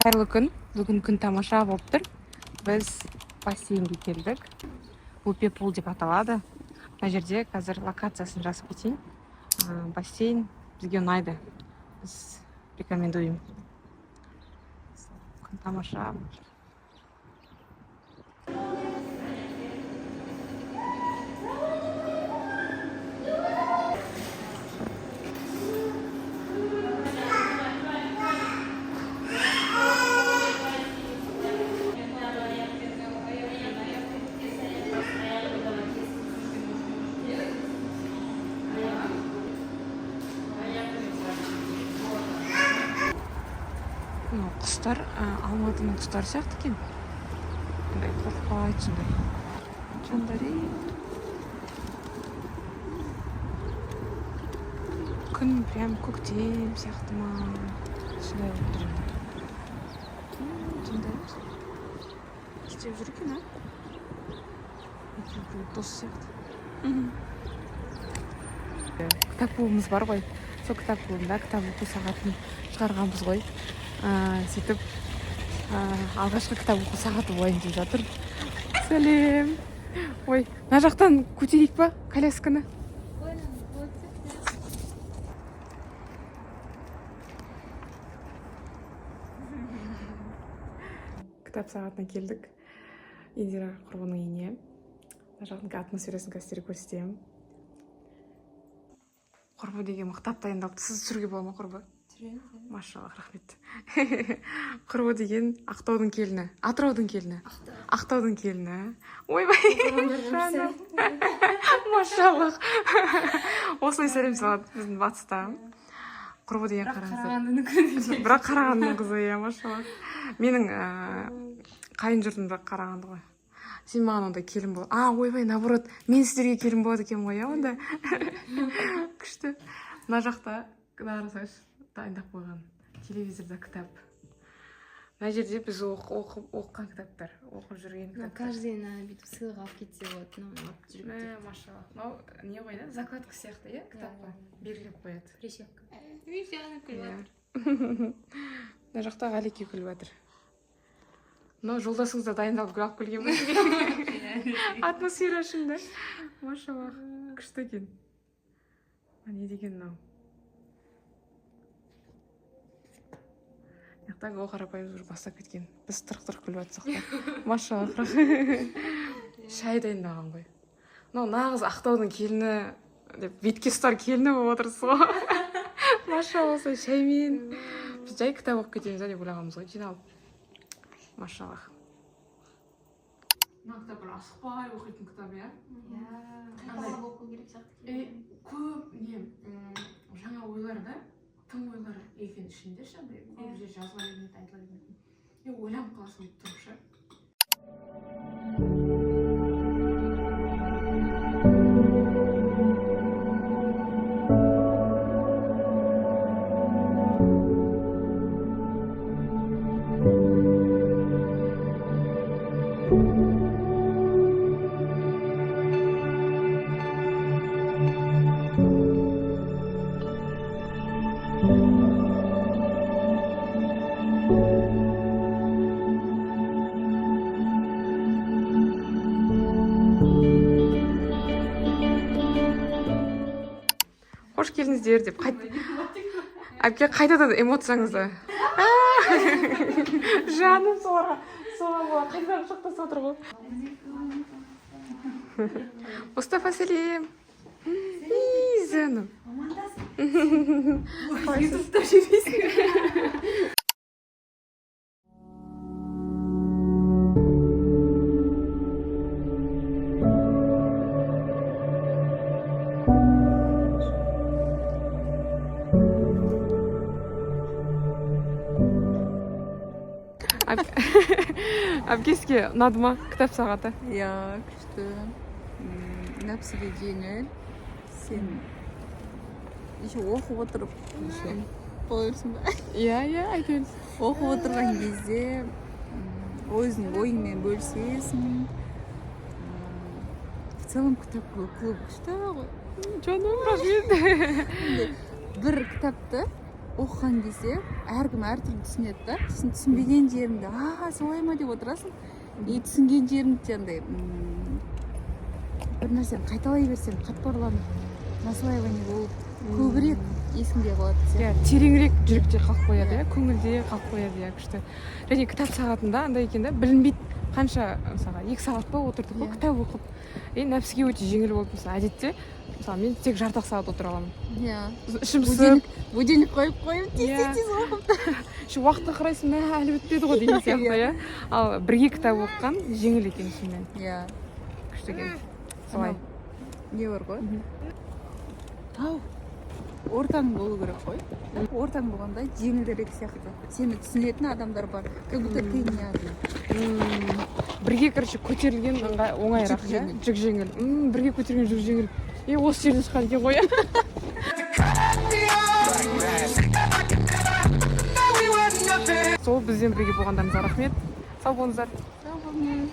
Қайырлы күн! Бүгін күн тамаша болып тұр. Біз бассейнге келдік. Лупе Пул деп аталады. Мына жерде қазір локациясын жазып кетейін. Бассейн бізге ұнайды, біз рекомендуем. Күн тамаша болып тұр. Мынау құстар Алматының құстары сияқты екен, андай қорықпайды сондай жандарин. Күн прям көктем сияқты ма, сондай болып тұр. Жандарин істеп жүр екен, а екеуі бір дос сияқты. Кітап клубымыз бар ғой, сол кітап клубында кітап оқу сағатын шығарғанбыз ғой. Сөйтіп алғашқы кітап оқу сағаты болайын деп жатыр. Сәлем! Ой, мына жақтан көтерейік па колясканы? Кітап сағатына келдік Индира құрбының үйіне. Мына жақтың атмосферасын қазір сіздерге көрсетемін. Құрбы деген мықтап дайындалыпты. Сіз түсіруге бола ма, құрбы? Машаллах, рахмет. Құрбы деген Ақтаудың келіні, Атыраудың келіні, Ақтаудың келіні. Ойбай, жаным, машаллах. Осылай сәлем салады біздің батыста. Құрбы деген, қараңыздар, бірақ Қарағандының қызы, иә, машаллах. Менің қайын жұртым бірақ Қарағанды ғой. Сен маған онда келін бол, а, ойбай, наоборот, мен сіздерге келін болады екенмін ғой, иә. Онда күшті. Мына жақта қарасаңшы, дайындап қойған телевизорда кітап. Мына жерде біз оқып оқыған кітаптар, оқып жүрген Мына кітаптар. Каждый ына бүйтіп сыйлық алып кетсе болады, мынаны алып жүріп. Мә, машаллах. Мынау не ғой да, закладка сияқты, иә, кітапқа белгілеп қояды. Прищепка. Иә. Мына жақта Ғалеке күліп жатыр. Мынау жолдасыңыз да дайындалып алып келген ба сізге? Атмосфера үшін да, машаллах, күшті екен. А не деген мынау? Мына жақта Гауһар апайымыз уже бастап кеткен. Біз тырқ тырқ күліп жатсақ та, машаллах. Шай дайындаған ғой. Мынау нағыз Ақтаудың келіні деп, бетке ұстар келіні болып отырсыз ғой, машалла. Осылай шаймен. Біз жай кітап оқып кетеміз ба деп ойлағанбыз ғой жиналып. Машаллах. Мына кітап бір асықпай оқитын кітап, иә. Иә. Оқу керек сияқты. И көп не жаңа ойлар да, тың ойлар екен ішінде ше, андай көп жер жазыла бермейді, айтыла бермейтін. И ойланып қаласың бүйтіп тұрып ше. Қош келдіңіздер деп қайт. Әпке, қайтадан эмоцияңызды. Жаным, соларға соған бола қайтадан құшақтасып отыр ғой. Мұстафа, сәлем! И, жаным. Ютубта жүресің. Әпке, сізге ұнады ма кітап сағаты? Иә, күшті. Нәпсіге жеңіл. Сен еще оқып отырып бола берсін ба? Иә, айта беріңіз. Оқып отырған кезде өзіңнің ойыңмен бөлісесің. В целом кітап клубы күшті ғой. Жаным, рахмет. Бір кітапты Оқыған кезде әркім әртүрлі түсінеді да. Сосын түсінбеген жеріңді «А, солай ма?» деп отырасың. И түсінген жеріңді де андай бір нәрсені қайталай берсең, қатпарланып, наслаивание болып, көбірек есіңде қалады сияқты. Иә, тереңірек жүректе қалып қояды, иә, көңілде қалып қояды, иә, күшті. Және кітап сағатында андай екен да, білінбейді қанша. Мысалға, 2 сағат па отырдық қой кітап оқып, и нәпсіге өте жеңіл болды. Мысалы, әдетте, мысалы, мен тек жарты ақ сағат отыра аламын. Сосын ішім пысып. Будильник қойып тез тез оқып. Еще уақытқа қарайсың, мә, әлі бітпеді ғой деген сияқты, иә. Ал бірге кітап оқыған жеңіл екен шынымен. Күшті екен солай. Анау не бар ғой, тау, ортаң болу керек қой. Ортаң болғанда жеңілірек сияқты, сені түсінетін адамдар бар, как будто ты не одна. Бірге, короче, көтерілген оңайырақ. Жүк Иә. жеңіл. Жүк жеңіл. Бірге көтерген жүк жеңіл. Е, осы жерден шыққан екен ғой, иә. Сол, бізбен бірге болғандарыңызға рахмет, сау болыңыздар. Сау болыңыз.